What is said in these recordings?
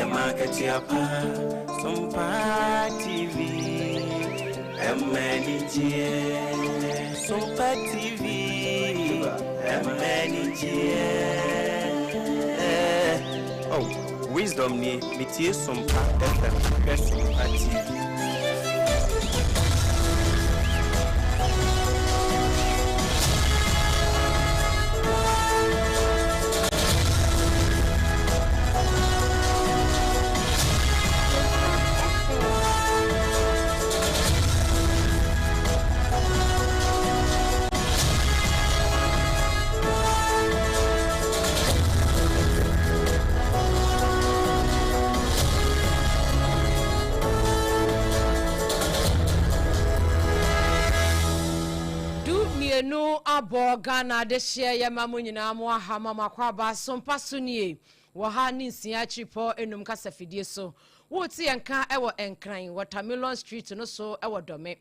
Ɛma akatua pa, Sompa TV, ɛma anigyeɛ. Sompa TV, ɛma anigyeɛ. Oh, wisdom nie, metie Sompa FM, hwɛ Sompa TV. Du mmienu abɔ Ghana adehyeɛ yɛ ma mo nyinaa mo aha ma mo akɔ aba so mpa so nie wɔ ha ne nsia akyiripɔ enum kasafidie so. Wote yɛn nka wɔ Nkran Watermelon Street no so wɔ Dɔme.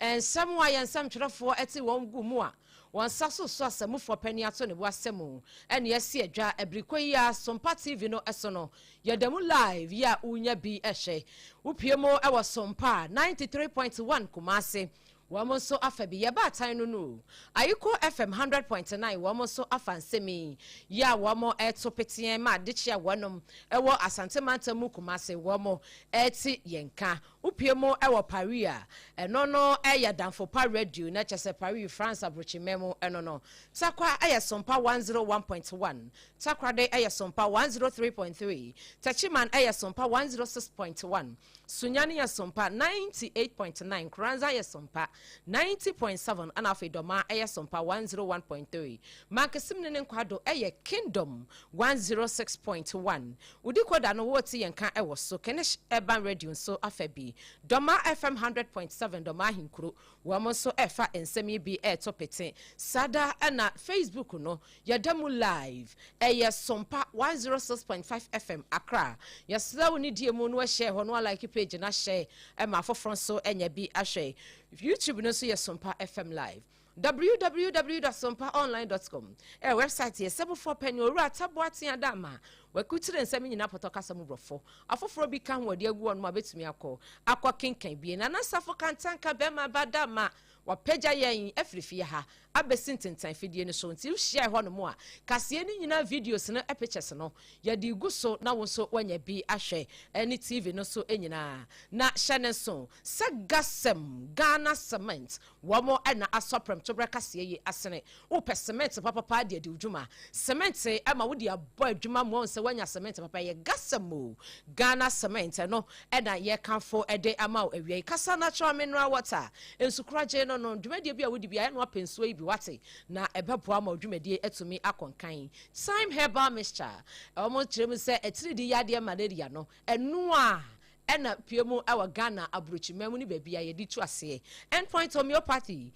Nsɛm a yɛn nsɛmtwerɛfoɔ te wɔn gu mu a wɔn nsa so so asɛmufoɔ panin ato ne bo asɛm ɛne ɛsi adwa abirikɔ yi a Sompa TV no so no yɛda mu live yi a wonya bi ɛhwɛ. Wopie mu wɔ Sompa 93.1 Kumase. Wɔn nso afa bi yɛba atan no no Ayiko FM 100.9 wɔn nso afa nsɛm yi yi a wɔn ɛto peteɛ ma adekyea wɔnom ɛwɔ Asante mantam mu Kumase wɔn ɛte yɛn ka. Wopie mu ɛwɔ Paris a ɛno no ɛyɛ Danfo Pa Radio na kyɛ sɛ Paris France aburokyimɛ mu ɛno no. Takwa ɛyɛ Sompa 101.1, Takoradi ɛyɛ Sompa 103.3, Techiman ɛyɛ Sompa 106.1, Sunyani yɛ Sompa 98.9, Kuranza yɛ Sompa 90.7, ɛna afei Dɔma ɛyɛ Sompa 101.3. Mankesim ne ne nkwado ɛyɛ Kingdom 106.1. Wodi koda no wɔte yɛn ka ɛwɔ so Kenish Urban Radio nso afa bi. Dɔma FM 100.7 Dɔma ahenkuro wɔn nso ɛfa nsɛm yi bi ɛɛto pete. Sada ɛna Facebook no yɛda mu live ɛyɛ Sompa 106.5 FM Accra. Yɛsrɛ wo ne die mu no ɛhyɛ hɔ no like page na hyɛ ɛma afoforɔ nso ɛnya bi ahwɛ. YouTube no nso yɛ Sompa FM live. www.sompaonline.com ɛ website yɛ sɛbofoɔ panyin owura Taboate Adama wakutire nsɛm nyinaa pɔtɔ kasa mu borɔfo afoforɔ bi ka ho wɔde agu wɔn mu a bɛtumi akɔ akɔ kenkan bie na nasafo kantanka bɛrima ba dama wapagya yɛn afiri fie ha abɛsi ntentan fidie no so nti wohyia hɔ nom a kaseɛ no nyinaa videos no pictures no yɛde gu so na wo nso woanya bi ahwɛ ɛne TV no so nyinaa. Na hyɛ ne nso sɛ Gasɛm Ghana Cement wɔn ɛna asɔ prɛmtoberɛ kaseɛ yi asene. Wopɛ cement papapa de adi dwuma, cement ɛma wode abɔ adwuma mu sɛ woanya cement papa yɛ Gasɛm o Ghana Cement ɛno ɛna yɛkamfo ɛde ama wo awia yi. Kasa Natural Mineral Water nsukoragye no no dwumadie bi a wodi bi a ɛno apɛ nsuo yi bi wate na ɛbɛboa ma dwumadie atumi akɔnkan. Time Herbal Mixture wɔn kyerɛ mu sɛ atiridii yadeɛ malaria no ɛno a ɛna pie mu ɛwɔ Ghana aburokyimɛ mu ne baabi a yɛde tu aseɛ. Endpoint Homeopathy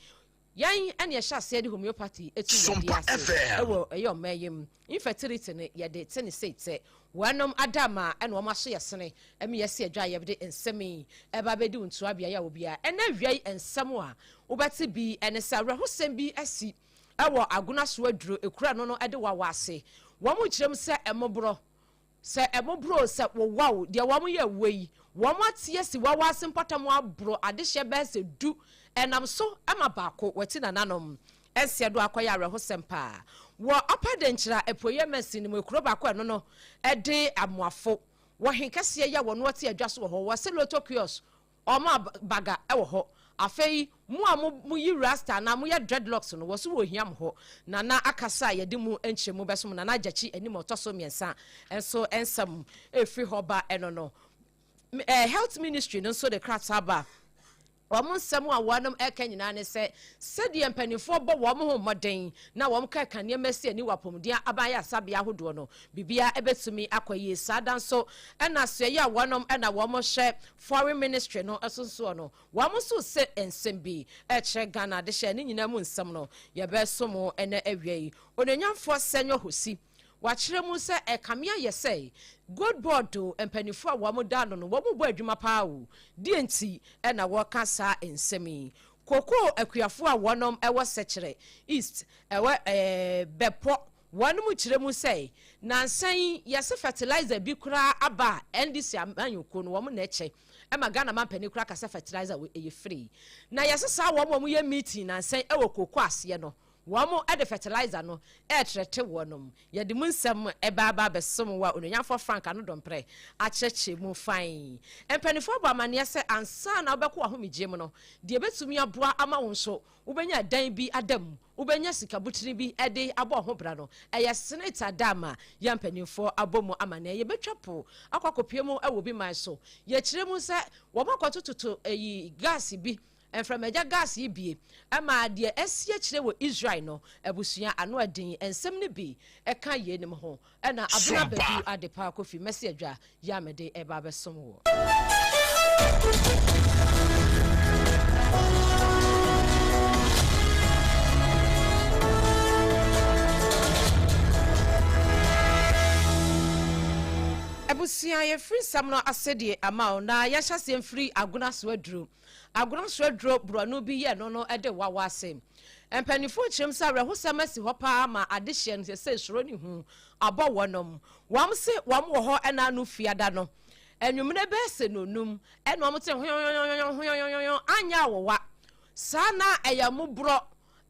yɛn ɛna yɛhyɛ aseɛ de homeopathy etu yɛde ase ɛwɔ ɛyɛ ɔman yi mu. Infertility no yɛde te ne sei tɛ wɔnom adama ɛna wɔn aso yɛ sene ɛmi yɛsi adwa yɛde nsɛm yi ɛba abɛdi ntoa beaeɛ a obiara ɛna awia yi nsɛm a wobɛte bi ɛne sɛ awerɛhosɛm bi asi ɛwɔ Agona so aduro ekura no no ɛde wawa ase. Wɔn kyerɛ mu sɛ ɛmoborɔ sɛ ɛmoboro sɛ wɔwaw deɛ wɔn yɛ ɛwɔ yi wɔn ate asi wawa ase mpɔtam aboro adehyɛ bɛyɛ sɛ du ɛnam so ɛma baako wɔti nananom ɛnseɛ do akɔyɛ awerɛhosɛm paa wɔ Upper Denkyira Apueɛ Mɛnsin no mu ekuro baako ɛno no ɛde amoafo wɔhen kɛseɛ yɛ wɔn wɔte adwa so wɔ hɔ wɔse lotto kiosk ɔmo baga ɛwɔ hɔ. Afei mo a mo yi rasta na mo yɛ dreadlocks no wɔso wɔ hia mo hɔ. Nana akasa a yɛde mu nkyerɛmu bɛsom Nana Agyakyi anim ɔtɔ so mmiɛnsa nso nsɛm efiri hɔ ba ɛno no Health Ministry no nso de krataa ba. Wɔn nsɛm a wɔnom ɛka nyinaa ne sɛ sɛdeɛ mpanimfoɔ bɔ wɔn ho mmɔden na wɔn ka ka nneɛma si ani wɔ apɔmuden aban asabea ahodoɔ no biribiara ɛbɛtumi akɔ yie. Saa da nso ɛna soɛ yi a wɔnom ɛna wɔn hyɛ Foreign Ministry no ɛso nsoɔ no wɔn nso sɛ nsɛm bi ɛkyerɛ Ghana adehyɛ ne nyinaa mu nsɛm no yɛbɛso mo ɛnɛ awia yi. Ononyamfoɔ Sɛnyɔ Hosi wakyerɛ mu sɛ ɛkame ayɛ sɛ Gold Board mpanimfoɔ a wɔn da ano no wɔn bɔ adwuma paa o. Deɛ nti ɛna wɔka saa nsɛm yi, kokoo akuafoɔ a wɔnom ɛwɔ Sɛkyerɛ East ɛwɔ bɛpɔ. Wɔnom kyerɛ mu sɛ nansa yi yɛse fertilizer bi koraa aba a NDC amanyɔkuo no wɔn na ɛkyɛ ɛma Ghana mampanin koraa ka sɛ fertilizer wɔ ɛyɛ free. Na yɛse saa wɔn a wɔyɛ meeting nansa yi ɛwɔ cocoa aseɛ no wɔn de fertilizer no ɛretrɛte wɔnom. Yɛde mu nsɛm ɛba aba abɛsom wo a Onuonyamfoɔ Frank Ano-Dompreh akyerɛkyerɛ mu fann. Mpaninfoɔ abɔ amaneɛ sɛ ansa na wobɛkɔ w'ahomegyeɛ mu no deɛ ɛbɛtumi aboa ama wo nso Wobɛnya dan bi ada mu, wobɛnya sikabotini bi de abɔ wo ho bra no, ɛyɛ Senate dam a yɛn mpanimfoɔ abɔ mu amanneɛ. Yɛbɛtwa po akɔ akɔpue mu wɔ obi man so. Yɛkyerɛ mu sɛ wɔakɔtototo eyi gas bi, mframagya gas yi bie, ma deɛ asi akyire wɔ Israel no abusua ano aden. Nsɛm no bi ka yeinom ho. Ɛna Abena Badu Adepa Kofi Mɛsi Adwa yi a mede reba abɛsom woɔ. Abusua, yɛfiri nsɛm no ase de ama wo na yɛnhyɛ aseɛ mfiri Agona so aduro. Agona so aduro borɔno bi yɛ no no de wawa ase. Mpaninfoɔ kyerɛm sɛ awerɛhosɛm asi hɔ paa ma adehyeɛ no sesei suro ne hu abɔ wɔnom. Wɔn se wɔn wɔ hɔ ɛna ano fiada no anwumerɛ bɛyɛ sɛ nonum ɛna wɔn te hoyɔyɔyɔyɔ hoyɔyɔyɔyɔ anyɛ awowa saa na ɛyɛ moborɔ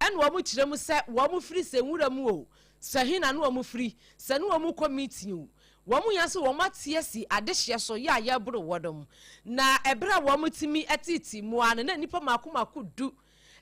ɛna wɔn kyerɛ mu sɛ wɔn firi sɛ nwura mu o sɛ he na ne wɔn firi sɛ ne wɔn kɔ meeting o wɔn nya sɛ wɔn ate asi adehyeɛ so yɛ a yɛboro wɔnom na ɛberɛ a wɔn tumi teetee mu ara no na nnipa mako mako du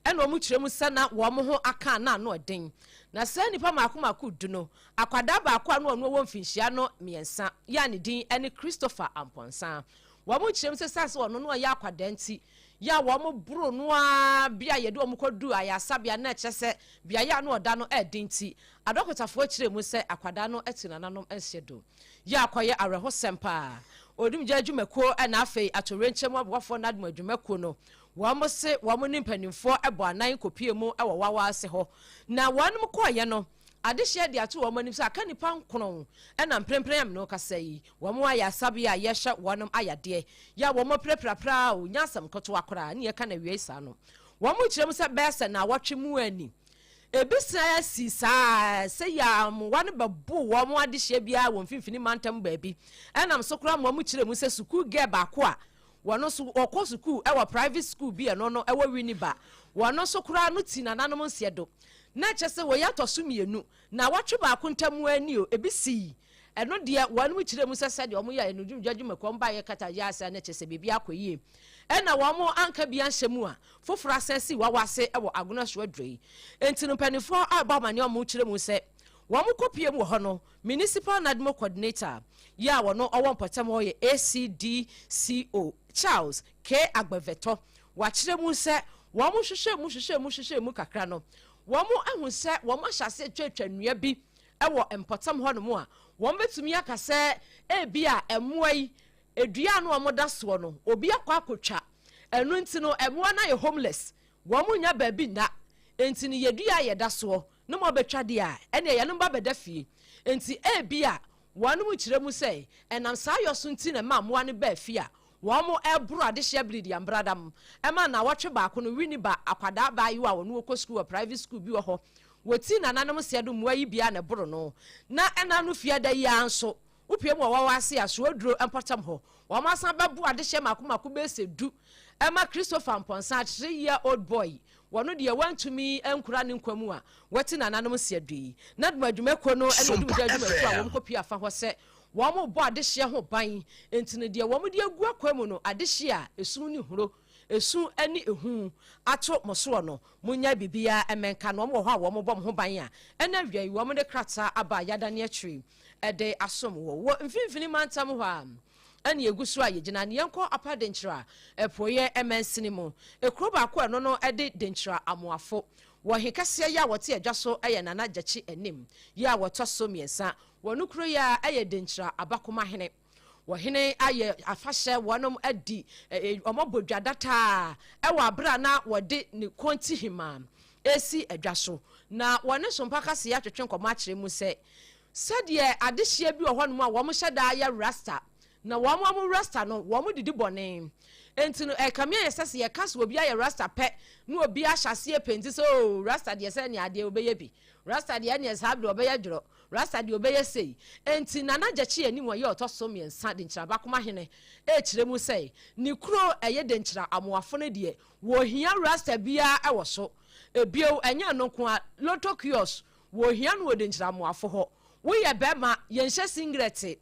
Ɛnna wɔkyerɛ mu sɛ na wɔn ho aka a na ano ɔden. Na saa nnipa mmaako mmaako du no, akwadaa baako a na ɔno wɔ mfinhyia no mmiɛnsa yɛ a ne din ne Christopher Amponsah. Wɔkyerɛ mu sɛ ɛsiane sɛ ɔno na ɔyɛ akwadaa nti, yɛ a wɔboro no ara bere a yɛde wɔn kɔduu ayaresabea na ɛkyerɛ sɛ beaeɛ a na ɔda no yɛ den nti, adɔkotafoɔ kyerɛɛ mu sɛ akwadaa no atu nananom nhyɛ do. Yɛ akɔyɛ awerɛhosɛm paa. Odumgya adwumakuo na afei atoyerɛnkyɛm aboafoɔ NADMO adwumakuo no Wɔn se wɔn ne mpanimfoɔ bɔ anan kɔpue mu wɔ wawa ase hɔ. Na wɔnom kɔeɛ no, adehyeɛ de ato wɔn anim sɛ aka nnipa nkron na mprempren a mene wo kasa yi, wɔn ayɛ asabea a yɛhwɛ wɔnom ayadeɛ, yɛ a wɔn apirapira koraa o, nyɛ asɛm ketewa koraa ne yɛka no awiei saa no. Wɔn kyerɛ mu sɛ bɛyɛ sɛ naawɔtwe mu ani. Ebi san sii saa ara sɛ yɛ a mmoa no bɛboo wɔn adehyeɛ biara wɔ mfimfini mantam baabi. Ɛnam so koraa ma wɔn kyerɛ mu sɛ sukuu girl baako a Wɔn nso wɔkɔ sukuu wɔ private school bi ɛno no ɛwɔ Winneba. Wɔn nso koraa no ti nananom nseɛ do. Na kyɛ sɛ wei atɔ so mienu. Naawɔtwe baako ntam ara ni o, ebi sii. Ɛno deɛ wɔnom kyerɛɛ mu sɛ sɛdeɛ wɔn yɛɛ no dwumdwa dwumakuo wɔn baeɛ kata yɛ ase a na kyerɛ sɛ biribi akɔ yie. Ɛna wɔn anka bi anhyɛ mu a foforɔ asan asi wawa ase wɔ Agona so aduro yi. Enti no mpaninfoɔ a ɛbɔ amaneɛ wɔn kyerɛ mu sɛ wɔn kɔ pie mu wɔ hɔ no Municipal NADMO Coordinator yi a ɔno ɔwɔ mpɔtam hɔ yɛ ACDCO Charles K. Agbevetɔ. Wakyerɛ mu sɛ wɔn hwehwɛɛ mu hwehwɛɛ mu hwehwɛɛ mu kakra no, wɔn ahu sɛ wɔn ahyɛ ase atwatwa nnua bi wɔ mpɔtam hɔnom a wɔn bɛtumi aka sɛ ebia mmoa yi dua a na wɔn da soɔ no obi akɔ akɔtwa, ɛno nti no mmoa no ayɛ homeless, wɔn nnya baabi nna, nti no yɛ dua a yɛda soɔ no ma ɔbɛtwa deɛ a, ɛnneɛ yɛne mo ba bɛda fie. Enti ebia wɔnom kyerɛ mu sɛ, ɛnam saa yɔ so nti na ɛmaa mmoa no baa fie a wɔreboro adehyeɛ bere di ambradam. Ɛmaa nnawɔtwe baako no, Winnie ba akwadaa abaayewa a ɔno ɔkɔ sukuu wɔ private sukuu bi wɔ hɔ. Wɔtii nananom seɛ do mmoa yi biara na ɛboro no. Na ɛna no fiada yi ara nso, Wopue mu wɔ wawa ase a, Suoduro mpɔtam hɔ. Wɔasan bɛbo adehyeɛ mmaako mmaako bɛyɛ sɛ du ma Christopher Mpɔnsa, 3-year old boy. Wɔno deɛ wantumi ankura ne nkwa mu a wati nananom nseɛdo yi. Nadmo adwumakuo no ne Sompa Odumgya adwumakuo a FM. wɔn kɔpue afa hɔ sɛ wɔn rebɔ adehyeɛ ho ban. Nti no deɛ wɔn de agu akwan mu no adehyeɛ a esu ne huro, esu ne ehu ato mo soɔ no, monnyae biribiara mmɛnka no. Wɔn wɔ hɔ a wɔn bɔ mo ho ban a ɛna awia yi wɔn de krataa aba a yɛadane akyire de asom wo. Wɔ mfimfini mantam hɔ a ɛne yɛgu so a yɛgyina no, yɛnkɔ Upper Denkyira apueeɛ mansini mu. Ekuro baako a ɛno no de Denkyira Amoafo. Wɔ he kɛseɛ yi a wɔte adwa so yɛ Nana Gyakye anim yi a wɔtɔ so mmiɛnsa. Wɔ no kuro yi a ɛyɛ Denkyira Abakomahene. Wɔhene ayɛ afahyɛ wɔnom adi wɔn abɔ dwa dataa ɛwɔ abere a na wɔde ne kɔnti hemaa resi adwa so. Na wɔne Sompa Kaseɛ atwetwe nkɔmmɔ akyerɛ mu sɛ sɛdeɛ adehyeɛ bi wɔ hɔnom a wɔhyɛ da yɛ rasta. Na wɔn a wɔn rasta no, wɔn didi bɔne. Enti no, ɛkame ayɛ sɛ sɛ yɛka sɛ obi ayɛ rasta pɛ na obi ahyɛ aseɛ penti sɛ oo rasta deɛ sɛ nea adeɛ ɔbɛyɛ bi, rasta deɛ ɛneɛ saa berɛ ɔbɛyɛ dworɔ, rasta deɛ ɔbɛyɛ sei. Enti Nana Gyakye anim a ɔyɛ ɔtɔ so mmiɛnsa Denkyira Abakoma hene rekyerɛ mu sɛ ne kuro ɛyɛ Denkyira Amoafo no deɛ wɔhia rasta biara wɔ so. Bio, ɛnyɛ ɛno nko ara, Lotto kiosk wɔhia no wɔ Denkyira Amoafo hɔ. Woyɛ bɛrima, yɛnhyɛ singrɛte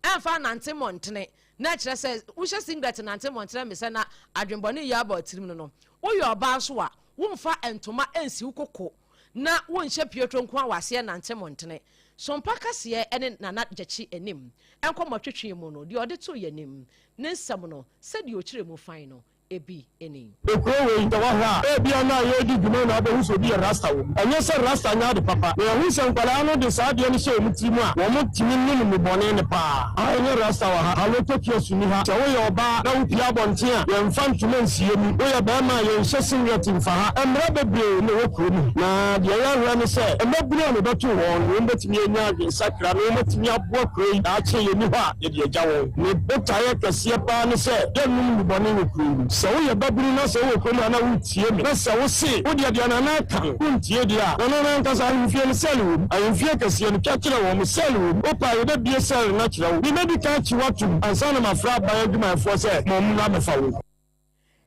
ɛmfa nnante mmɔntene, na ɛkyerɛ sɛ wohyɛ singlet nante mmɔntene ɛmesɛ na adwenbɔne yi aba tirim no no. Woyɛ ɔbaa nso a, womfa ntoma nsi wo koko na wonhyɛ piotro nko ara wɔ aseɛ nnante mmɔntene. Sompa kaseɛ ne Nana Gyakye anim nkɔmmɔtwetwe mu no, deɛ ɔde too yɛn anim, ne nsɛm no, sɛdeɛ ɔkyerɛ mu fann no, ebi ni. Ekuro wei, sɛ woahwɛ a, ebia na yɛredi dwuma na wobɛhu sɛ obi yɛ Rasta wɔ mu. Ɛnyɛ sɛ Rasta nyɛ ade papa, na yɛahu sɛ nkwadaa no de saa adeɛ no hyɛ wɔn tiri mu a, wɔtumi nom nnubɔne no paa. Ha ɛnyɛ Rasta wɔ ha, Aloto kiosk nni ha. Sɛ woyɛ ɔbaa na wopue abɔnten a, yɛmfa ntoma nsie mu. Woyɛ barima a, yɛnhyɛ singlet mfa ha. Mmara bebree na ɛwɔ kuro mu. Na deɛ yɛhwɛ ne sɛ, mmabunu a mebɛto wɔn no, wɔbɛtumi anya adwensakra na wɔatumi aboa kuro yi. Daakye yɛnni hɔ a, yɛde agya wɔn. Ne botaeɛ kɛseɛ paa ne sɛ yɛnnom nnubɔne wɔ kuro yi mu. Sɛ woyɛ babunu na sɛ wowɔ kurom ha na woretie me, na sɛ wose wo deɛ deɛ Nana aka no wontie deɛ a, Nana no ankasa ahemfie no sɛl wɔ mu. Ahemfie kɛseɛ no, twa kyerɛ wɔn, sɛl wɔ mu. Wopɛ a yɛbɛbue sɛl no akyerɛ wo. Mebɛdi kan akyi wo atom ansa na mafrɛ aban adwumayɛfoɔ sɛ wɔmmra mmɛfa wo.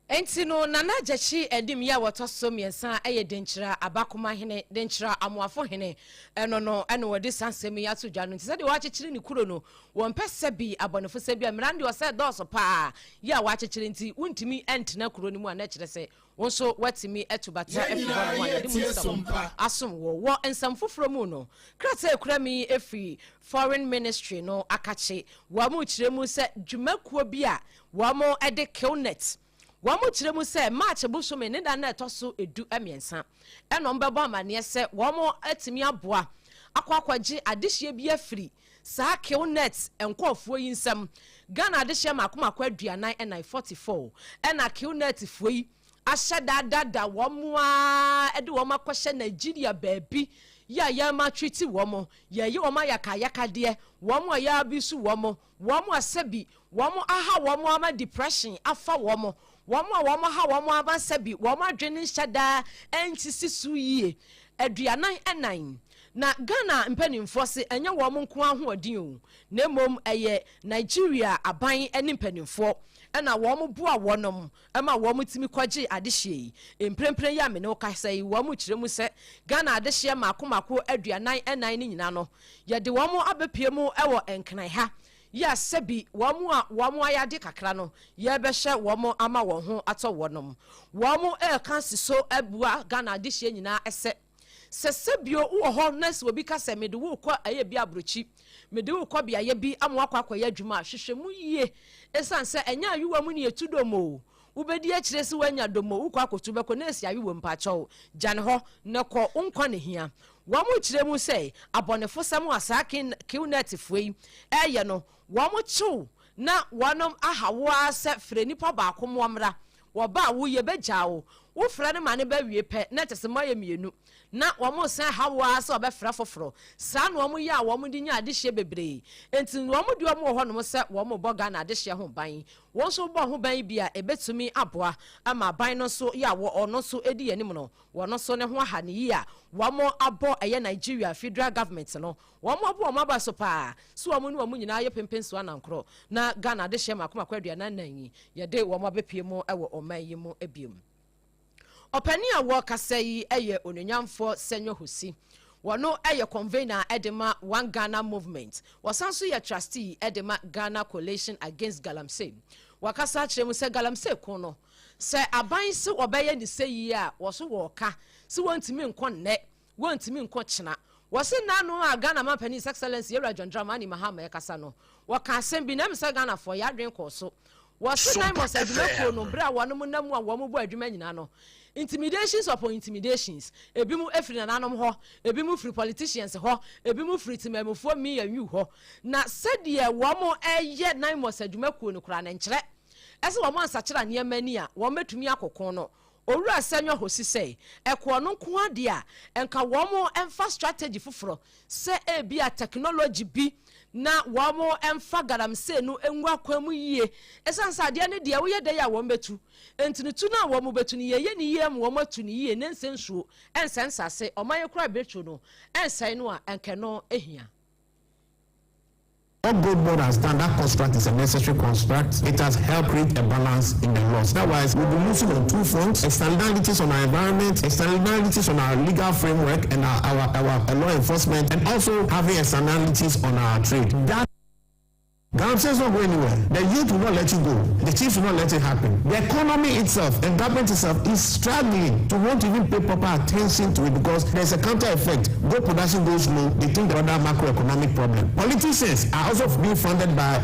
Enti no, Nana Gyakye Adim yi a wɔtɔ so mmiɛnsa yɛ Denkyira Abakoma hene, Denkyira Amoafo hene, ɛno no na wɔde saa nsɛm yi ato dwa no. Nti sɛdeɛ wɔakyekyere ne kuro no, wɔmpɛ sɛbi abɔnefosɛm bi a mmara no deɛ ɔsɛ dɔɔso paa yi a wɔakyekyere nti wontumi ntena kuro no mu a na ɛkyerɛ sɛ wo nso woatumi atu bata Yɛn afiri nyinaa hɔnom a yɛde mu yɛtie nsɛm Sompa. asom wo. Wɔ nsɛm foforɔ mu no, krataa a ɛkura me yi firi Foreign Ministry no akakye wɔn kyerɛ mu sɛ dwumakuo bi a Wɔde Qnet. Wɔkyerɛ mu sɛ March bosome ne da no a ɛtɔ so du-mmiɛnsa na wɔbɛbɔ amaneɛ sɛ wɔatumi aboa akɔ akɔgye adehyeɛ bi afiri saa Qnet nkorɔfoɔ yi nsam. Ghana adehyeɛ mmaako mmaako 44, 44, ɛna Qnet foɔ yi ahyɛ da adada wɔn ara de wɔn akɔhyɛ Nigeria baabi yi a yɛremaltreat wɔn, yɛreyɛ wɔn ayakayakadeɛ, wɔn a yɛabuse wɔn, Wɔn a sɛbi wɔn aha wɔn ama depression afa wɔn, wɔn a wɔn aha wɔn ama sɛbi wɔn adwene nhyɛ da nsisi so yie, 44. Na Ghana mpaninfoɔ se ɛnyɛ wɔn nko ara ahoɔden o, na mmom ɛyɛ Nigeria aban ne mpaninfoɔ na wɔn boa wɔnom ma wɔn tumi kɔgye adehyeɛ yi. Mprempren yi a me ne wo kasa yi, wɔn kyerɛ mu sɛ Ghana adehyeɛ mmaako mmaako 44 no nyinaa no, yɛde wɔn abɛpue mu wɔ Nkran ha yi a sɛbi wɔn a wɔn ayɛ ade kakra no, yɛrebɛhyɛ wɔn ama wɔn ho atɔ wɔnom. Wɔn reka si so abua Ghana adehyeɛ nyinaa sɛ, Sɛ sɛbio wowɔ hɔ na sɛ obi ka sɛ mede wo rekɔ ɛyɛ bi abrokyi, mede wo rekɔ beaeɛ bi ama woakɔ akɔyɛ adwuma a, hwehwɛ mu yie. Ɛsiane sɛ ɛnyɛ ayowa mu ne yɛtu dɔm o, wobɛdi akyire sɛ woanya dɔm o, wokɔ akɔtu bɛkɔ na ɛsi ayowa mu, mpakyɛw gya no hɔ na kɔ, wo nkwa na ɛhia. Wɔkyerɛ mu sɛ abɔnefosɛm a saa Qnet-foɔ yi reyɛ no, wɔkyew na wɔnom aha wo ara sɛ frɛ nipa baako moammra Wɔba a, wo yɛbɛgyaa wo. Wofrɛ no ma no ba wie pɛ, na kyerɛ sɛ moayɛ mmienu. Na wɔresan ha wo ara sɛ wɔbɛfrɛ foforɔ. Saa na wɔyɛ a wɔde nya adehyeɛ bebree. Enti wɔn deɛ wɔwɔ hɔnom sɛ wɔrebɔ Ghana adehyeɛ ho ban. Wo nso wobɔ ho ban bi a, ɛbɛtumi aboa ama aban no nso yɛ a ɔno nso di yɛn anim no, wɔn nso ne ho aha no yie a wɔabɔ ɛyɛ Nigeria federal government no Wɔn abo wɔn aba so paa so wɔn ne wɔn nyinaa yɛ penpen so anankorɔ na Ghana adehyeɛ mako mako 44 yi yɛde wɔn abɛpue mu wɔ ɔman yi mu biom. Ɔpanin a wɔrekasa yi yɛ Onuonyamfoɔ Senyo Hosi. Wɔno yɛ convener de ma One Ghana Movement. Wɔsan nso yɛ trustee de ma Ghana Coalition Against Galamsey. Wakasa akyerɛ mu sɛ Galamsey ko no, sɛ aban se wɔbɛyɛ ne sɛ yie a, wɔso wɔreka se wɔntumi nko nnɛ Wɔntumi nko kyena. Wɔse nnaano a Ghana Manpanin His Excellency Yɛwura John Dramani Mahama ɛkasa no, wɔka asɛm bi na ɛm sɛ Ghanafoɔ yɛn adwene kɔɔ so. Wɔse Naimos adwumakuo no berɛ a wɔnom nam mu a wɔn bɔ adwuma nyinaa no, intimidations upon intimidations, ebinom firi nananom hɔ, ebinom firi politicians hɔ, ebinom firi temanmufoɔ me and you hɔ. Na sɛdeɛ wɔn ɛyɛ Naimos adwumakuo no koraa no nkyerɛ sɛ wɔn ansakyera nneɛma ani a wɔn bɛtumi akɔko no. Owura Senyo Hosi sɛ ɛkoɔ no nko ara deɛ a, nka wɔn mfa strategy foforɔ sɛ ebia technology bi. na wɔn mfa galamsey no ngu akwan mu yie, ɛsiane sɛ adeɛ no deɛ woyɛ dɛ a wɔn bɛtu, nti no tu no a wɔn bɛtu no yɛyɛ ne yie ama wɔn atu no yie ne nsɛ nsuo ɛnsɛ nsase ɔman yɛ kora bɛtu no ɛnsɛe no a ɛnkɛ no ehia. What Gold Board has done, that construct is a necessary construct. It has helped create a balance in the laws. Otherwise, we'll be losing on two fronts: externalities on our environment, externalities on our legal framework and our law enforcement, and also having externalities on our trade. That Galamsey is not going anywhere. The youth will not let you go. The chiefs will not let it happen. The economy itself and government itself is struggling to want to even pay proper attention to it because there's a counter effect. Gold production goes low, they think there are other macroeconomic problem. Politicians are also being funded by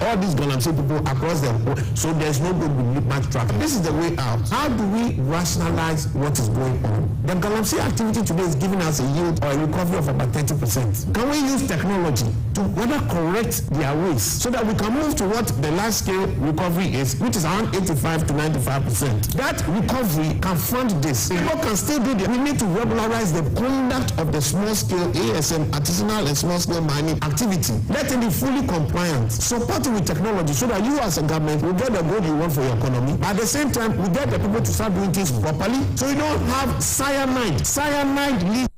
all these Galamsey people across the world, so there's no good with much traffic. This is the way out. How do we rationalize what is going on? The Galamsey activity today is giving us a yield or a recovery of about 30%. Can we use technology to rather correct their ways so that we can move to what the large scale recovery is, which is around 85 to 95%? That recovery can fund this. People can still do that. We need to regularize the conduct of the small scale ASM, artisanal and small scale mining activity. Let it be fully compliant. Support it with technology so that you as a government will get the gold you want for your economy. At the same time, we get the people to start doing things properly so you don't have cyanide. Cyanide leads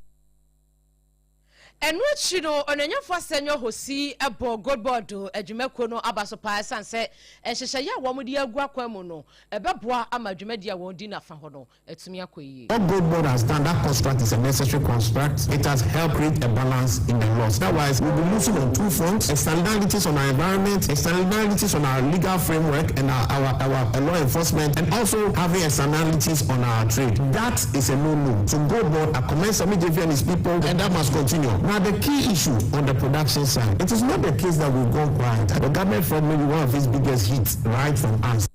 Ɛno akyi no, ɔnanyafo Senyo Hosi ɛbɔ Gold Board adwumakuo no aba so paa, ɛsiane sɛ nhyehyɛeɛ a wɔn de agu akwan mu no ɛbɛboa ama dwumadi a wɔn di n'afa hɔ no atumi akɔ yie. What Gold Board has done, that construct is a necessary construct. It has helped create a balance in the laws. Otherwise, we'll be losing on two fronts: externalities on our environment, externalities on our legal framework and our law enforcement, and also having externalities on our trade. That is a no-no. So Gold Board, I commend Sammy Gyamfi and his people, and that must continue. Now, the key issue on the production side, it is not the case that we've gone quiet. The government felt maybe one of its biggest hits right from us.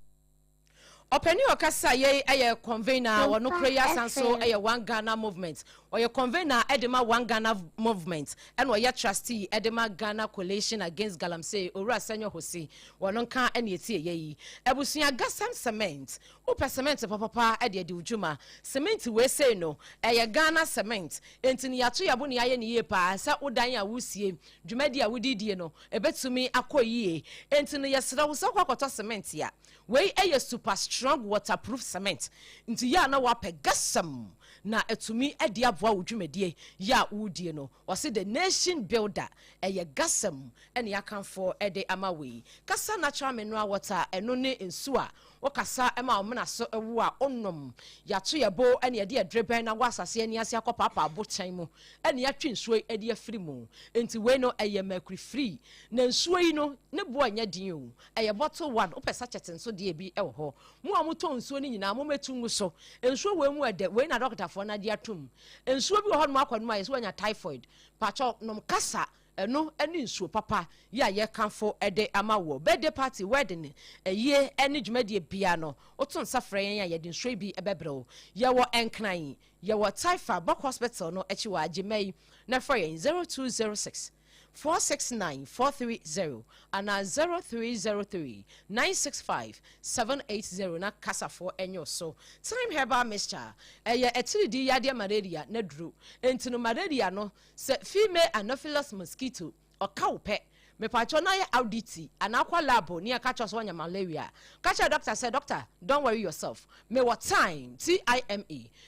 Ɔpanin ɔkasa yɛ ɛyɛ convener, wɔn kura yi asan so ɛyɛ One Ghana Movement. Ɔyɛ convener ɛde ma One Ghana Movement, ɛna ɔyɛ trustee ɛde ma Ghana Coalition Against Galamsey, Owura Senyo Hosi. Wɔn nka ɛna eti ɛyɛ yi. Abusua, Gasam Cement, wopɛ cement papapa ɛde adi dwuma. Cement wei sei no ɛyɛ Ghana cement, nti ne yɛato yɛbo ne yɛayɛ ne yie paa sɛ wodan a wosie, dwumadi a wodidie no ɛbɛtumi akɔ yie. Nti no yɛsrɛ wo sɛ wokɔ akɔtɔ cement a, wei ɛyɛ super strong waterproof cement, nti yɛ a na wapɛ Gasam na ɛtumi ɛde aboa wo dwumadie yɛ a wodie no. Wɔsi the nation builder ɛyɛ Gasam, ɛne yɛakamfoɔ ɛde ama wei. Kasa Natural Mineral Water, ɛno ne nsuo a wokasa ɛma ɔmena so ɛwo a ɔnom. Yɛato yɛ bo ɛne yɛde ɛdere bɛn na wɔ asase ani ase akɔ paapa abokyɛn mu ɛne yɛatwe nsuo yi ɛde afiri mu, nti wei no ɛyɛ mercury free. Na nsuo yi no ne boɔ nyɛ den o, ɛyɛ bottle one. Wopɛ sachet nso deɛ bi ɛwɔ hɔ. Mo a motɔ nsuo no nyinaa, momɛtu ngu so. Nsuo wei mu ɛdɛ, wei na dɔktafoɔ no ade atom. Nsuo bi wɔ hɔ nom akɔ nom a yɛsɛ wanya typhoid patwɔ nom Kasa, ɛno ne nsuo papa yi a yɛkamfo de ama wɔ birthday party, wedding, ɛyie ne dwumadie bia no. Woto nsa frɛ yɛn a, yɛde nsuo yi bi bɛbrɛ wo. Yɛwɔ Nkran, yɛwɔ Taifa Bɔk Hospital no akyi wɔ Agyema yi, na frɛ yɛn 0206 469 430 anaa 0303 965 780 na kasafoɔ ɛnyɛ so. Time Herbal Mixture ɛyɛ atiridii yadeɛ, malaria na duro. Nti no malaria no, sɛ female Anopheles mosquito ɔka wo pɛ, mepatwɔ na yɛ RDT anaa akɔ lab ne yɛka kyerɛ sɛ wɔnya malaria, ka kyerɛ doctor sɛ, "Doctor, don't worry yourself, mewɔ time time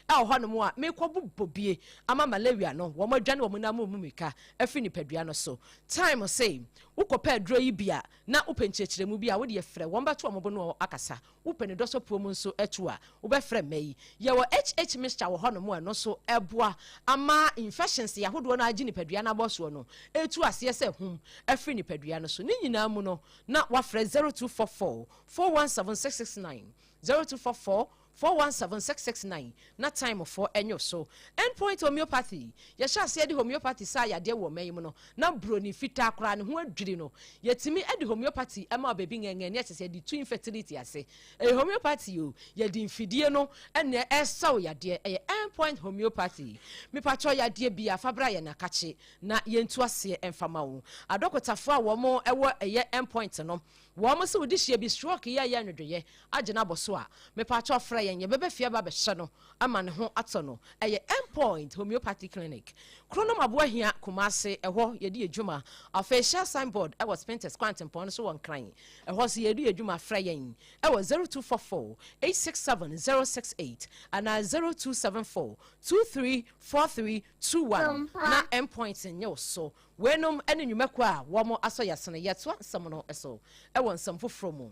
ɛwɔ hɔ nom a mekɔ bobɔ bie ama malaria no wɔn adwane wɔn nam mu mirika afiri nipadua no so." Time sɛ wokɔpɛ aduro yi bi a na wopɛ nkyerɛkyerɛmu bi a wode yɛfrɛ wɔn bɛto wɔn bo no akasa. Wopɛ ne dɔsɔ puo mu nso atu a, wobɛfrɛ mma yi. Yɛwɔ HH mixture wɔ hɔ nom, ɛno nso ɛboa ama infections yɛ ahodoɔ no agye nipadua no abɔ soɔ no ɛtu aseɛ sɛ hum afiri nipadua no so. Ne nyinaa mu no na wafrɛ 0244 417669, 0244 417669 na Time foɔ ɛnyɛ so. Endpoint Homeopathy, yɛhyɛ aseɛ de homeopathy saa yadeɛ wɔ ɔman yi mu no na buroni fitaa koraa ne ho adwiri no. Yɛtumi de homeopathy ɛma baabi ngɛngɛn ne ɛkyɛ sɛ yɛde tu infertility ase. Ɛyɛ homeopathy o, yɛde mfidie no ɛna ɛsaw yadeɛ. Ɛyɛ Endpoint Homeopathy. Mipatwɔ, yadeɛ bi afabra yɛ nakakye na yɛntu aseɛ ɛmfama wo. Adɔkotafoɔ a wɔn ɛwɔ ɛyɛ Endpoint no, wɔn sɛ wodi hyia bi stroke yɛ ɛyɛ nwodwoyɛ agye n'abɔ so a, mepatwɔ frɛ. Frɛ yɛn, yɛbɛba fie aba abɛhyɛ no ama ne ho atɔ no. Ɛyɛ Endpoint Homeopathy Clinic, Kronom Aboahia, Kumasi, ɛhɔ yɛdi yɛn dwuma. Afei Shell signboard ɛwɔ Spintex Kwantempɔn no so wɔ Nkran, ɛhɔ nso yɛdi yɛn dwuma. Frɛ yɛn ɛwɔ 0244 867 068 anaa 0274 234321 na Endpoint nyɛ wo so. Weinom ne nnwumakuo a wɔn asɔ yɛn asene. Yɛtoa nsɛm no so ɛwɔ nsɛm foforɔ mu.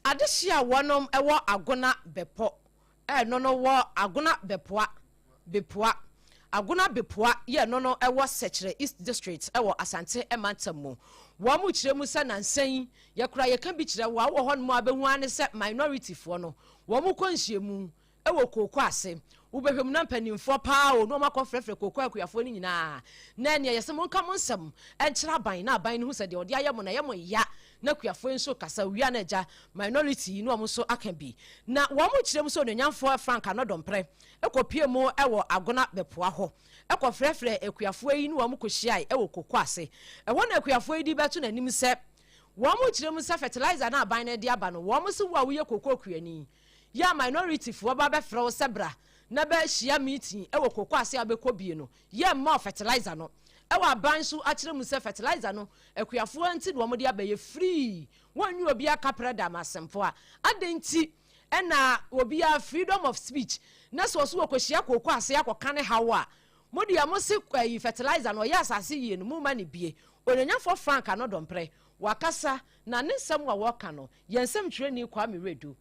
Adehye a wɔnom wɔ Agona Bɛpɔ ɛno no wɔ Agona Bɛpoa Bepua Agona Bepua yɛ no no wɔ Sɛkyerɛ East District wɔ Asante mantam mu. Wɔn kyerɛ mu sɛ nansa yi yɛkora yɛka bi kyerɛ wo a wowɔ hɔnom a wobɛhu ara ne sɛ minority foɔ no wɔn kɔ nhyiamu wɔ kooko ase. Wobɛhwɛ mu na mpanimfoɔ paa o na wɔn akɔ frɛfrɛ kooko akuafoɔ no nyinaa na ɛneɛ yɛsɛ monka mo nsɛm nkyerɛ aban na aban no hu sɛ deɛ ɔde ayɛ mo na ɛyɛ mo ya na akuafoɔ yi nso kasa wia na agya minority yi na wɔn nso aka bi. Na wɔn kyerɛ mu sɛ onuonyamfoɔ Frank Anɔdɔmprɛ kɔpue mu wɔ Agona Bɛpoa hɔ kɔfrɛfrɛɛ akuafoɔ yi ne wɔn kɔhyiae wɔ koko ase. Ɛhɔ na akuafoɔ yi de bɛto n'anim sɛ wɔn kyerɛ mu sɛ fertilizer no a aban no de aba no wɔn se wo a woyɛ koko kuani yɛ a minority foɔ ba bɛfrɛ wo sɛ bra na bɛ hyia meeting wɔ koko ase a wobɛkɔ bie no yɛ mma wo fertilizer no. Ɛwɔ aban so akyerɛ mu sɛ fertilizer no akuafoɔ nti na wɔn de aba yɛ free wɔn nyi obiara kaprɛ da ma asɛmfoɔ a adɛn nti na obiara freedom of speech na sɛ ɔso wɔkɔhyia kooko ase akɔka ne haw a mo deɛ mo se ayi fertilizer no ɔyɛ asase yie no mo ma no bie. Onuonyamfoɔ Frank Anɔdɔmprɛ wakasa na ne nsɛm a wɔka no yɛn nsɛmtwerɛni Kwame Redu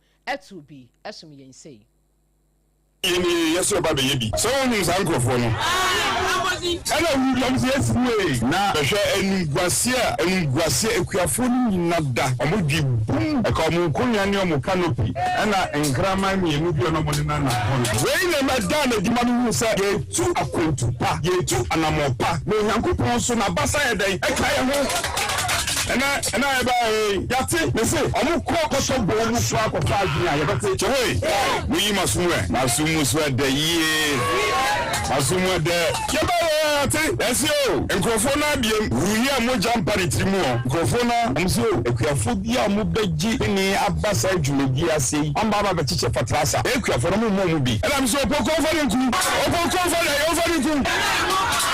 too bi som yɛn sei. Yɛ nie yɛ sɛ ɔba bɛyɛ bi. Sɛ wonim saa nkurɔfoɔ no. Ɛna wu bi ɔmo sɛ yɛsi mu ee. Na bɛhwɛ animguaseɛ a animguaseɛ akuafoɔ no nyina da ɔmo dwe bum ɛka ɔmo nkonwa ne ɔmo canopy ɛna nkraman mienu bi a na ɔmo nenam hɔ no. Wei na ɛma ɛdaa no adi ma me huu sɛ yɛretu akwantu pa, yɛretu anammɔn pa, na Onyankopɔn nso n'abasa yɛ dɛn? Ɛka yɛn ho. Ɛnɛ, ɛnɛ a yɛbaeɛ yi, yɛate, mese, ɔmo kɔ kɔtɔ bɔn mu koraa kɔfa adwene a, yɛbɛte. Kyehoe, Monyi mo aso mu ɛ. M'aso mu so ɛdɛ yie. M'aso mu ɛdɛ. Yɛbaeɛ yi, yɛate, yɛse o, nkorɔfoɔ no abiem, huruhi a mogya mpa ne tiri mu ɔ, nkorɔfoɔ no a, ɔmo se o, akuafoɔ bi a ɔmo bɛgye pene aba saa dwumadie ase yi, ɔmo ba aba abɛkyekyɛ fatrasa. Yɛn akuafoɔ no, ɔmo mmɔ ɔmo bi. Ɛna mese, Opoku ɔmfa ne nku. Opoku ɔmfa dɛn? Ɔmfa ne nku.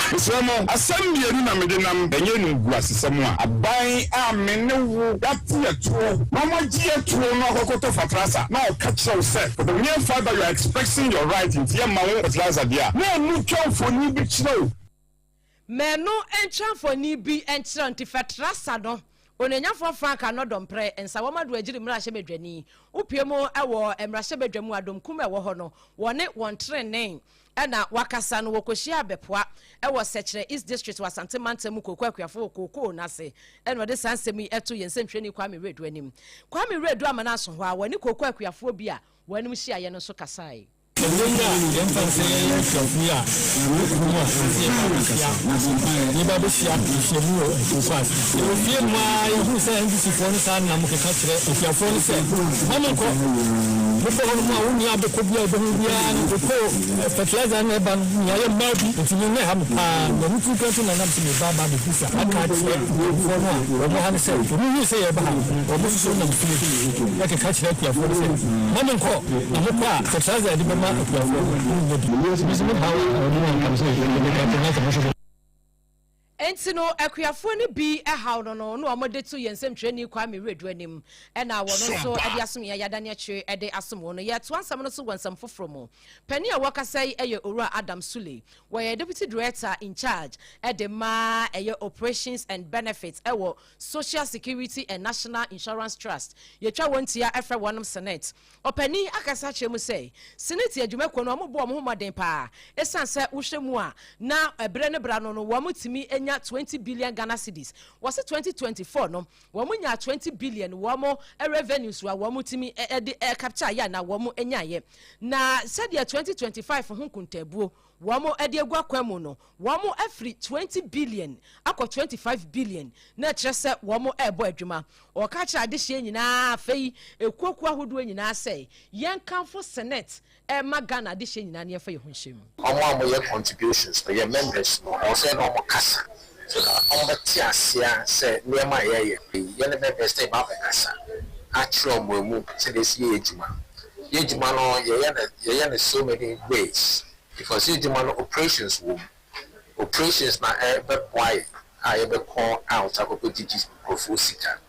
Mesrɛ mo, asɛm mienu na mede nam, ɛnyɛ animguasesɛm a aban a me ne wo yɛate yɛ toɔ na wɔagye yɛ toɔ no akɔkɔtɔ fatrasa na ɔka kyerɛ wo sɛ for the mere fact that you are expressing your right nti yɛmma wo fertilizer deɛ a, na ɛno twa mfoni bi kyerɛ wo. Ma ɛno ntwa mfoni bi nkyerɛ wo. Nti fatrasa no, Onuonyafoɔ Frank Anɔdɔmprɛ, Nsawam Adoagyiri mmarahyɛbadwani, wopue mu wɔ mmarahyɛbadwa mu a dɔmkum a ɛwɔ hɔ no, wɔne wɔn trenee na wakasa no, wɔkɔhyiaa Bɛpoa wɔ Sɛkyerɛ East District wɔ Asante Mantam mu Kooko Akuafo wɔ kookoo no ase na ɔde saa nsɛm yi too yɛn nsɛntwerɛni Kwame Wiredu anim. Kwame Wiredu ama no aso hɔ a, wɔne kooko akuafoɔ bi a wɔanom hyiaeɛ no nso kasae. Ɛnnɛ yi a yɛmfa no sɛ yɛyɛ akuafo yi a yɛwɔ kurom a ɛsɛ sɛ yɛba abɛhyia, yɛba abɛhyia nhyiamu wɔ kooko ase. Yɛwɔ fie mu ara yɛhuu sɛ NDC foɔ no saa nam keka kyerɛ akuafoɔ no sɛ, mma monkɔ. Mokɔ hɔ nom a wo nua abɛkɔ bi a wobɛhu biara no kokoo fertilizer no na ɛba no nea yɛ mmaa bi nti me na ɛha me paa na ɛno tiri kura nti na nam sɛ meba aba abɛbisa aka akyerɛ nkurɔfoɔ no a wɔn ha no sɛ wɔn hui sɛ yɛreba ha no wɔn nso so nam fie ɛkeka kyerɛ akuafoɔ no sɛ mma monkɔ na mokɔ a fertilizer yɛde bɛma akuafoɔ no monnya bi. Me nso me haw a wɔn a nka me sɛ yɛbɛka fertilizer ho hwehwɛ. Enti no, akuafoɔ no bi haw no no na wɔde to yɛn nsɛmtwerɛni Kwame Wiredu anim na wɔno nso de asom yɛn, yɛadane akyire de asom wɔn no. Yɛretoa nsɛm no so wɔ nsɛm foforɔ mu. Panin a wɔkasa yi yɛ Owura Adam Sule. Wɔyɛ Deputy Director in charge de ma ɛyɛ Operations and Benefits wɔ Social Security and National Insurance Trust. Yɛtwa wɔn tia frɛ wɔnom SSNIT. Ɔpanin akasa akyerɛ mu sɛ, Senate adwumakuo no wɔbɔ wɔn ho mmɔden paa ɛsiane sɛ wohwɛ mu a na ɛberɛ ne berɛ ano no wɔtumi nya 20 billion Ghana cedis. Wɔse 2024 no wɔn nyaa 20 billion wɔn revenues a wɔtumi de capture yɛ anaa wɔn nyaeɛ. Na sɛdeɛ 2025 ho nkontaabuo wɔn de agu akwan mu no wɔn afiri 20 billion akɔ 25 billion na ɛkyerɛ sɛ wɔn rebɔ adwuma. Ɔka kyerɛ adehyeɛ nyinaa afei ekuokuo ahodoɔ nyinaa sɛ yɛnkamfo Senate mma Ghana adehyeɛ nyinaa na yɛmfa yɛn ho nhyɛ mu. Wɔn a wɔyɛ contributions no, yɛn members no, ɛwɔ sɛ yɛne wɔn kasa so that wɔbɛte aseɛ sɛ nneɛma a yɛreyɛ yi, yɛne members no reba abɛkasa akyerɛ wɔn ɛmu sɛdeɛ ɛsɛ yɛyɛ adwuma. Yɛ adwuma no yɛyɛ no yɛyɛ no so many ways because yɛ adwuma no operations wɔ mu. Operations na ɛbɛboa yɛn a yɛbɛkɔ out akɔkɔgyegye nkurɔfoɔ sika.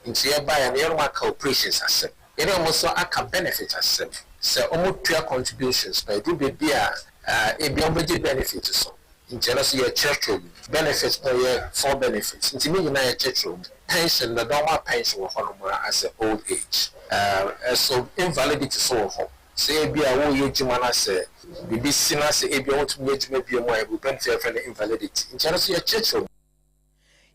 Nti yɛbaeɛ no yɛne wɔn aka operations asɛm. Yɛne wɔn nso aka benefit asɛm. Sɛ wɔtua contributions no a, ɛduru baabi a ebia wɔbɛgye benefit so. Nti ɛno nso yɛkyerɛkyerɛ mu. Benefit no yɛ four benefits nti ne nyinaa yɛkyerɛkyerɛ mu. Pension, the normal pension wɔ hɔnom a as a old age. Ɛso invalidity nso wɔ hɔ. Sɛ ebia woreyɛ adwuma na sɛ biribi si na sɛ ebia wontumi nyɛ adwuma bio mu a, yɛwɔ benefit a yɛfrɛ no invalidity. Nti ɛno nso yɛkyerɛkyerɛ mu.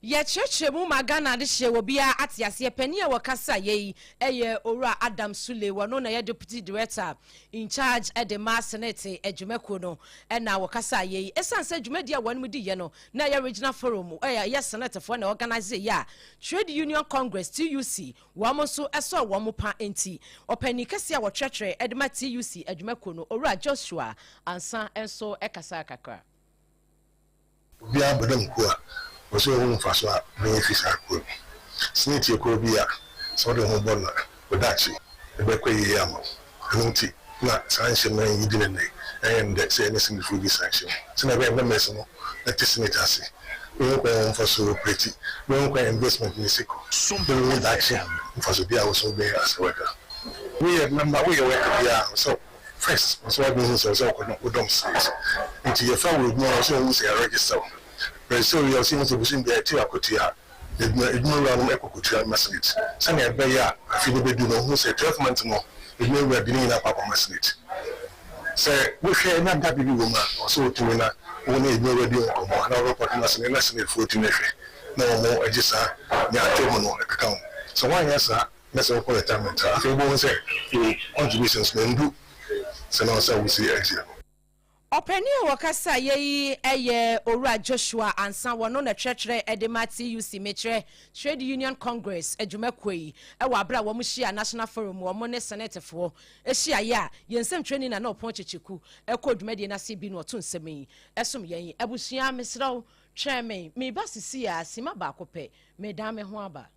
Yɛkyerɛkyerɛ mu ma Ghana adehyeɛ wɔ biara ate aseɛ. Panin a wɔkasa yɛ yi yɛ Owura Adam Sule, wɔno na ɛyɛ Deputy Director in charge de ma Senate adwumakuo no na wɔkasa yɛ yi. Ɛsiane sɛ dwumadie a wɔnom di yɛ no na ɛyɛ Regional Forum a ɛyɛ Senatefoɔ na organise yɛ a Trade Union Congress, TUC, wɔn nso sɔɔ wɔn pa nti, ɔpanin kɛseɛ a wɔkyerɛkyerɛ de ma TUC adwumakuo no, Owura Joshua Ansah nso kasaa kakra. Obiara bɔ dam kuo a, ɔsɛ ɔhu mfasoɔ a ɔbɛnya afiri saa kuo no mu. Senate yɛ kuo bi a sɛ wode wo ho bɔ no a, wo daakye bɛkɔ yie ama wo. Ɛno nti na saa nhyiam yi di no nnɛ yi. Ɛyɛ ndɛ sɛ yɛne Senatefoɔ di saa nhyiam yi sɛdeɛ ɛbɛyɛ a members no bɛte Senate ase, bɛhu kwan a wɔmfa so operate, bɛhu kwan a investment no si kɔ, bɛhu daakye mfasodeɛ a wo nso wobɛnya as a worker. Woyɛ member, woyɛ worker biara a, ɛwɔ sɛ First ɔsɛ wadwen ho sɛ ɔsɛ ɔkɔ no wodɔm state nti yɛfa wo adwuma no ɔsɛ ɔhu sɛ yɛ register wo register wo wie a ɔsɛ yɛhu sɛ bosom biara yɛte akotua a adwuma adwuma wura nom ɛkɔ kotua ma state sɛnea ɛbɛyɛ a afe no bɛdu no ɔhu sɛ 12 months no adwuma wura de ne nyinaa kɔ akɔma state sɛ wohwɛ na gap bi wɔ mu a ɔsɛ wotumi na wo ne adwuma wura di nkɔmmɔ anaa wo report ma state na state foɔ tumi hwɛ na wɔn agye saa nea atɔ mu no ɛkeka ho sɛ woanyɛ saa Na sɛ wokɔ retirement a, afei wobɛhu sɛ wo contributions no ndu sɛ na ɔsɛ wosi atua no. Ɔpanin a wɔkasaeɛ yi yɛ Owura Joshua Ansah, wɔno na ɛkyerɛkyerɛ de ma TUC, mekyerɛ Trade Union Congress adwumakuo yi, wɔ aberɛ a wɔn hyiaa National Forum wɔn ne Senetefoɔ hyiaeɛ a yɛn nsɛmtwerɛni Nana Ɔpɔn Kyekyeku kɔɔ dwumadie no ase bi na ɔto nsɛm yi som yɛn. Abusua mesrɛ wo twɛn me, mereba sisi ara, sima baako pɛ, meredan me ho aba.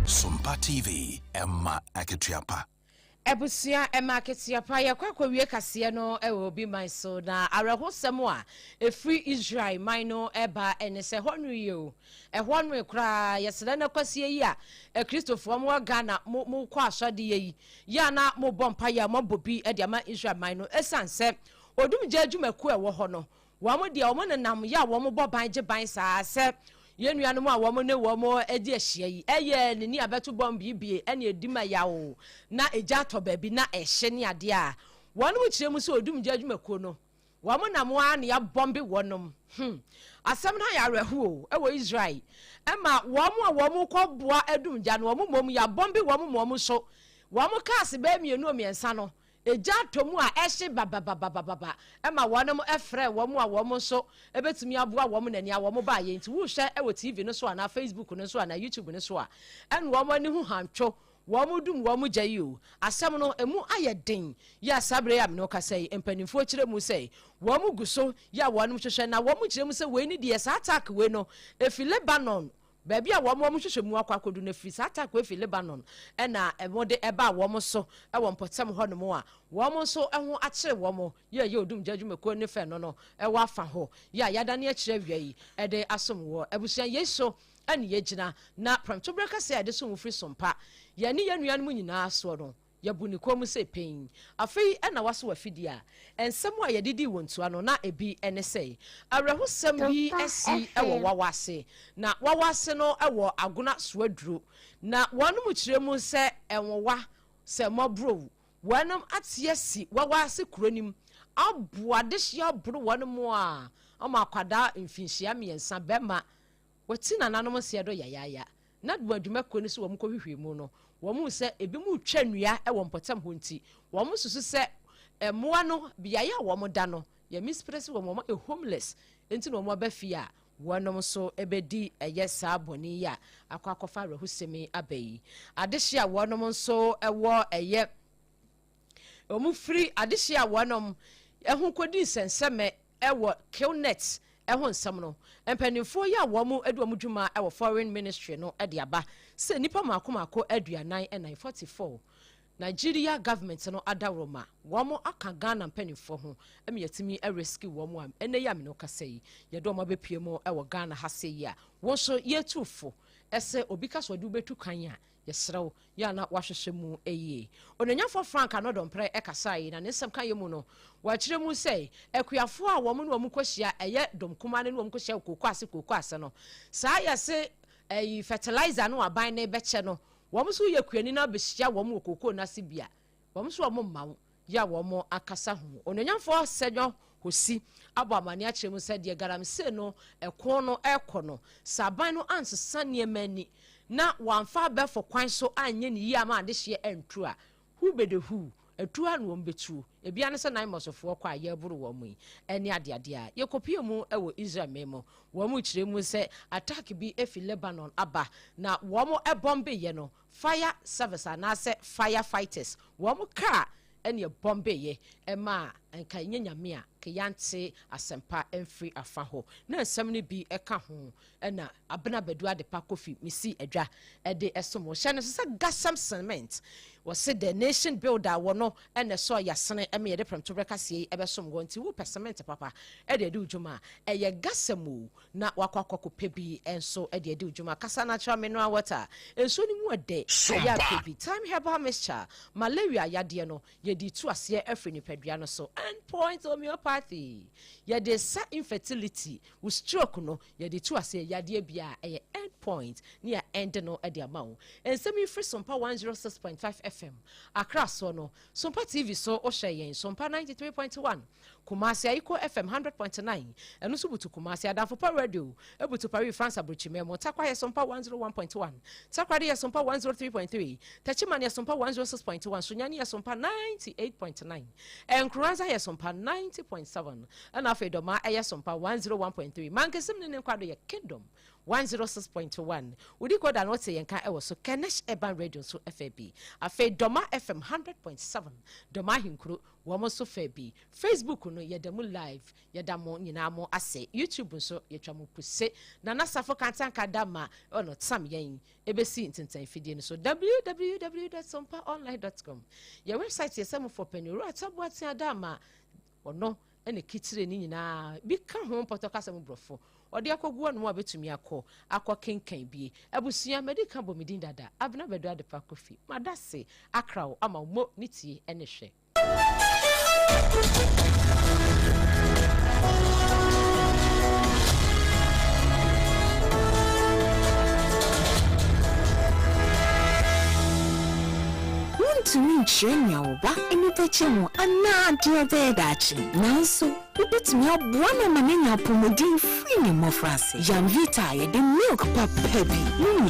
Sompa TV, ɛma akatua pa. Abusua ɛma akatua pa. Yɛkɔ akɔwie kaseɛ no wɔ obi man so, na awerɛhosɛm a ɛfiri Israel man no ɛba ɛne sɛ ɛhɔ nwe yie o, ɛhɔ nwe koraa. Yɛsrɛ no kwasie yi a Akristofoɔ mo wɔ Ghana mo mo kɔ asɔdeɛ yi yɛ a na mo bɔ mpaeɛ a mo abɔ bi de ama Israel man no, ɛsiane sɛ odumgya adwumakuo a ɛwɔ hɔ no Wɔn deɛ, wɔnenam yɛ a wɔbɔ ban gye ban saa sɛ yɛn nuanom a wɔn ne wɔn adi ahyia yi. Ɛyɛ ne ni abɛto bɔmb yi bie ɛne ɛdi ma yaw na egya atɔ baabi na ɛhye ne adeɛ a. Wɔnom kyerɛ mu sɛ odumgya adwumakuo no, wɔn nam ara na yɛabɔmbe wɔnom. Hmm. Asɛm no ayɛ awerɛho o, ɛwɔ Israel. Ɛma wɔn a wɔn kɔ boa adumgya no, wɔn mmom yɛabɔmbe wɔn ma wɔn nso wɔn cars bɛyɛ mmienu o mmiɛnsa no, Egya atɔ mu a ɛhye babababababa ma wɔnom frɛɛ wɔn a wɔn nso bɛtumi aboa wɔn na nea wɔn baeɛ nti wohwɛ wɔ TV no so anaa Facebook no so anaa YouTube no so a ɛna wɔn ani ho hantwo wɔn dum wɔn gya yi o. Asɛm no ɛmu ayɛ den yɛ a saa berɛ yi a mene wo kasa yi mpanimfoɔ kyerɛ mu sɛ wɔn gu so yɛ a wɔnom hwehwɛ na wɔn kyerɛ mu sɛ wei ne deɛ saa attack wei no ɛfi Lebanon Baabi a wɔn wɔn nhwehwɛmu akɔ akɔdu no firi saa attack wei firi Lebanon na wɔde ɛbaa wɔn so wɔ mpɔtam hɔnom a wɔn nso ho akyere wɔn yɛ ɛyɛ odumgya adwumakuo ne fɛ no no wɔ afa hɔ yɛ a yɛadane akyire awia yi de asom wɔ abusua yei so ne yɛgyina na prɛmtoberɛ kɛseɛ a yɛde som wo firi so mpa yɛne yɛn nuanom nyinaa soɔ no Yɛabu ne kɔn mu sɛ panyin. Afei na waso afidie a nsɛm a yɛde dii wɔn tua no, na ebi ne sɛ, Awerɛhosɛm bi asi wɔ Wawa ase. Na Wawa ase no wɔ Agona Soaduro. Na wɔnom kyerɛ mu sɛ nwowa, sɛ mmɔborow, wɔnom ate asi Wawa ase kuro no mu aboa adehyeɛ aboro wɔnom a ama akwadaa mfinhyia mmiɛnsa, bɛrima, wati nananom nseɛ do yayaaya. NADMO adwumakuo no sɛ wɔn kɔhwehwɛ mu no, wɔn hu sɛ ebi mu retwa nnua wɔ mpɔtam hɔ nti, wɔn susu sɛ mmoa no beaeɛ a wɔn da no yɛ misplace wɔn, wɔn ayɛ homeless nti na wɔn aba fie a wɔnom nso bɛdi ɛyɛ saa bɔne yi a akɔ akɔfa awerɛhosɛm yi aba yi. Adehye a wɔnom nso wɔ ɛyɛ wɔn firi adehye a wɔnom ɛho kɔdi nsɛnsɛmɛ wɔ Killnet ho nsɛm no, mpanimfoɔ yi a wɔn di wɔn dwuma wɔ Foreign Ministry no de aba sɛ nnipa mako mako 44, 44, Nigeria government no adaworoma wɔn aka Ghana mpanimfoɔ ho ma yɛatumi rescue wɔn a ɛnɛ yi a mene kasa yi yɛde wɔn abɛpue mu wɔ Ghana ha sɛ yi a wɔn nso yɛtu fo sɛ obi ka sɛ ɔde wobɛtu kwan a yɛsrɛ wo yɛ a na wahwehwɛ mu yie. Onuonyamfoɔ Frank Anodɔmprɛ kasaeɛ na ne nsɛm ka yɛ mu no, wakyerɛ mu sɛ akuafoɔ a wɔn ne wɔn kɔhyia ɛyɛ dɔm kumaa no ne wɔn kɔhyia wɔ kooko ase kooko ase no, saa yɛse ɛyi fertilizer no aban no bɛkyɛ no, wɔn nso yɛ kuani na bɛhyia wɔn wɔ kooko no ase bi a, wɔn nso wɔn mma wo yɛ a wɔn akasa ho. Onuonyamfoɔ Sɛnyɔ Hosi abɔ amanneɛ akyerɛ mu sɛ deɛ galamsey no ɛko no ɛrekɔ no, sɛ aban no ansesa nneɛma ani na wɔamfa abɛɛfo kwan so anyɛ ne yie ama adehyeɛ antu a, hu bede hu, atu ara na wɔn bɛtuo. Ebia ne sɛ Naimɔsfoɔ kɔ a yɛreboro wɔn yi ne adeadeɛ a yɛkɔpue mu wɔ Israel man mu. Wɔn rekyerɛ mu sɛ attack bi fi Lebanon aba na wɔn bɔmbeeɛ no, fire service anaasɛ fire fighters, wɔn kaa ɛne ɛbɔmbeeɛ ɛmaa nka ɛnyɛ Nyame a nka yɛante asɛmpa mfiri afa hɔ. Na nsɛm no bi ka ho na Abena Badu Adepa Kofi Misi Adwa de som wo. Hyɛ no nso sɛ Gasam Cement, wɔse the nation builder wɔ no na ɛsɔɔ yasene ma yɛde prɛmtoberɛ kaseɛ yi bɛsom wɔ nti wopɛ cement papa de adi wo dwuma a, ɛyɛ Gasam o na wakɔ akɔ akɔpɛ bi nso de adi wo dwuma. Kasa Natural Mineral Water, nsuo no mu ɛdɛ, ɛyɛ apɛ bi. Thyme Herbal Mixture, malaria yadeɛ no yɛde tu aseɛ afiri nipadua no so. End Point Homeopathy, yɛde sa infertility, wo stroke no yɛde tu aseɛ, yadeɛ biara ɛyɛ End Point ne yɛ end no de ama wo. Nsɛm yi firi Sompa 106.5 FM, Accra soɔ no, Sompa TV so wohwɛ yɛn, Sompa 93.1, Kumasi Ayiko FM 100.9, ɛno nso butu Kumasi, Adamfo Pa Radio butu Paris France aburokyimɛ mu, Tarkwa yɛ Sompa 101.1, Takoradi yɛ Sompa 103.3, Techiman yɛ Sompa 106.1, Sunyani yɛ Sompa 98.9, Nkoranza yɛ Sompa 90.7, ɛna afei Dɔmaa ɛyɛ Sompa 101.3, Mankesim ne ne nkwado yɛ Kingdom 106.1, Wodi kɔ da no wote yɛn ka ɛwɔ so, Kenesh Urban Radio nso ɛfɛ bi, afei Dɔma FM 100.7, Dɔma Ahenkuro, wɔn nso fɛ bi. Facebook no yɛda mu live, yɛda mo nyinaa mo ase. YouTube nso yɛtwa mo puse. Nana Safo Kantanka da ma ɔno tam yɛn ɛbɛsi ntentan fidie no so www.sompaonline.com. Yɛ website yɛ sɛ mo fɔ pɛni Owura Taboatea da ma ɔno ɛna kitire ne nyinaa bi ka ho mpɔtɔ kasa mu borɔfo ɔde akɔgu ɔnom a bɛtumi akɔ akɔ kenkan bie. Abusua madi ka bɔ me din dada Abena Badu Adepa Kofi madase akraw ama mo ne tie ɛne hwɛ. Wontumi nkyerɛ nea wo ba ani bɛgye ho anaa deɛ ɔbɛyɛ daakye, nanso wobɛtumi aboa no ama no anya apɔmuden firi ne mmɔfraase. Yamvita a yɛde milk papa bi no mu.